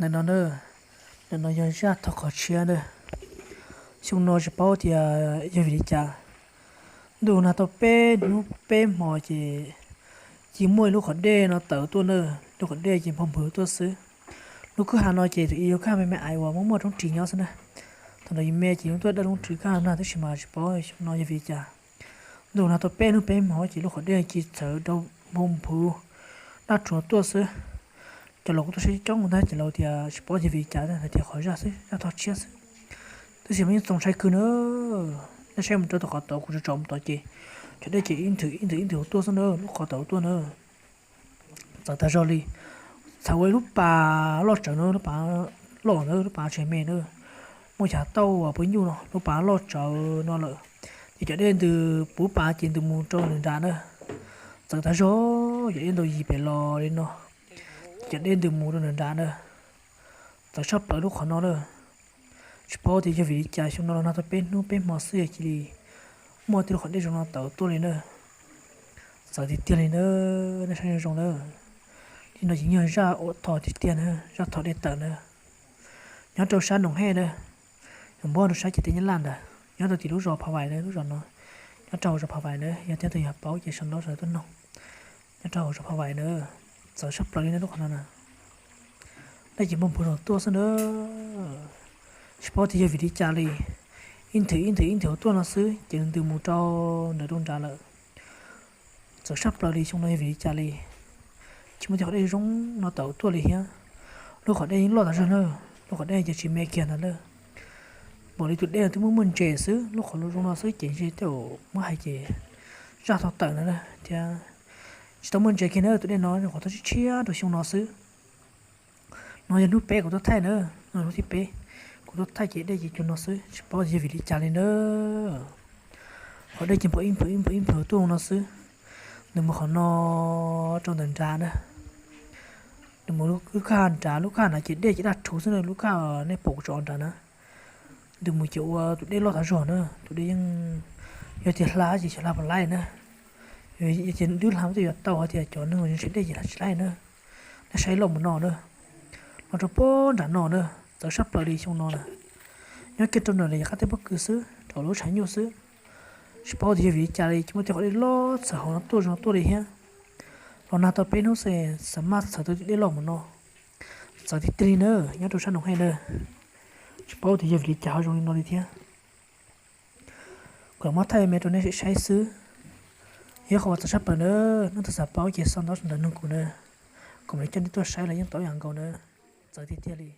Ntawm no na, ntawm no yog zaj thov qhov tshiab na. Xyoo no tsis paub tias yog vim li cas, ntuj nag tau peb hnub peb hmo ces cia muaj ib lub qhov dej no tawm tuaj na. Lub qhov dej ces npog nphwv tuaj xwb. Lub kwj ha no ces tus ib lub kwj ha me me ais uas muaj muaj roob ris nyob xwb na. Thaum ntawd yus me ces yus tuaj dawj roob ris kwj ha na, tab sis mas tsis paub xyoo no yog vim li cas, ntuj nag tau peb hnub peb hmo ces lub qhov dej cia txawm rau npog nphwv daj rhuv tuaj xwb. Cov laus kuj tuaj saib coob ntag, cov laus tias tsis paub yog vim li cas, hais tias qhov zaj xwb, zaj thov tshiab xwb. Tab sis mas yeej txaus ntshai kawg na. Nej saib mus rau tom qhov tod, kuv tsom tsom mus tod ces cov dej ces ib nthwv ib nthwv ib nthwv tuaj xwb na, lub qhov tod tuaj na. Txawv tag zog li. Txawv ua ib lub pas loj tsawv na, lub pas loj na, lub pas tsev me na, muaj chav tauj uas puab nyuj no, lub pas loj tsawv no lawm. Ces cov dej ntws puv pas ces ntws mus rau nram nrad na. Txawv tag zog, cov dej ntws yim pem los li no, ces cov dej ntws mus rau nram nrad na. Txawv tshaj plaws lub qhov no na. Tsis paub tias yog vim li cas xyoo no los nag tau peb hnub peb hmo xwb cia li muaj tej lub qhov dej zoo no tawm tuaj li na. Txawv tiag tiag li na, nej saib zoo zoo na. Li no ces yog zaj uas thov tiag tiag na, zaj thov dej tawm na. Nyob rau sab Noom Hej na, yus npuab rau sab ciam teb Nyab Laj ntag, nyob rau tim lub zos Pha Vais na, lub zos no nyob rau hauv zos Pha Vais na, yog tias tus yog paub ces sau ntaub sau tuaj noog. Nyob rau hauv zos Pha Vais na, txawv tshaj plaws li na lub qhov no na. Dej ces npog nphwv los tuaj xwb na. Tsis paub tias yog vim li cas li, ib nthwv ib nthwv ib nthwv tuaj no xwb ces ntws mus rau ntawm rau nrad lawm. Txawv tshaj plaws li, xyoo no yog vim li cas li, tsis muaj tej qhov dej zoo no tawm tuaj li thiab. Lub qhov dej yeej loj tas zog na, lub qhov dej ces tsis me kiag ntag na. Npaum li tus dej no twb muaj muaj ntses xwb, lub qhov zoo no xwb ces ntshe tej zaum muab hais ces zaj thov tawm ntag na thiab. Tsis tau muaj ntses kiag na, tus dej no nyuam qhuav tuaj tshiab tshiab rau xyoo no xwb. No yog hnub peb kuv tuaj thaij na, no hnub thib peb kuv tuaj thaij ces dej ces cuag no xwb, tsis paub yog vim li cas li na. Qhov dej ces npog ib npog ib npog ib npog tuaj no xwb. Nws mus qhov no rau ntawm nrad na. Nws mus lub kwj ha nrad, lub kwj ha nrad ces dej ces daj rhuv xwb na, lub kwj ha nej pom kuv tsom nrad na. Nws mus ces ua tus dej loj tas zog na, tus dej yeej yog tias hla ces xyov hla puas laib na. Yog tias dub hla twb yuav tau, hais tias cov neeg uas ntshe dej ces hla tsis laib na. Nej saib loj mus no na, los rau puag nram no na, txawv tshaj plaws li xyoo no na. Nyob kiag rau nram lawm yav qab teb pob kws xwb, rau lub tshav nyuj xwb. Tsis paub tias yog vim li cas li, ces muaj tej qhov dej loj txawv hauv no tuaj zoo no tuaj li thiab. Los nag tau peb hnub xwb xav maj txhawv tau tus dej loj mus no. Txawv tiag tiag li na, nyob rau sab Noom Hej na. Tsis paub tias yog vim li cas ho zoo li no li thiab. Kuv los muab thaij me rau nej saib xwb. Yog qhov uas txawv tshaj plaws na, nej leej twg xav paub ces sau ntaub sau ntawv noog kuv na, kuv mam li coj nej tuaj saib los yeej tau ib yam nkaus na. Txawv tiag tiag li.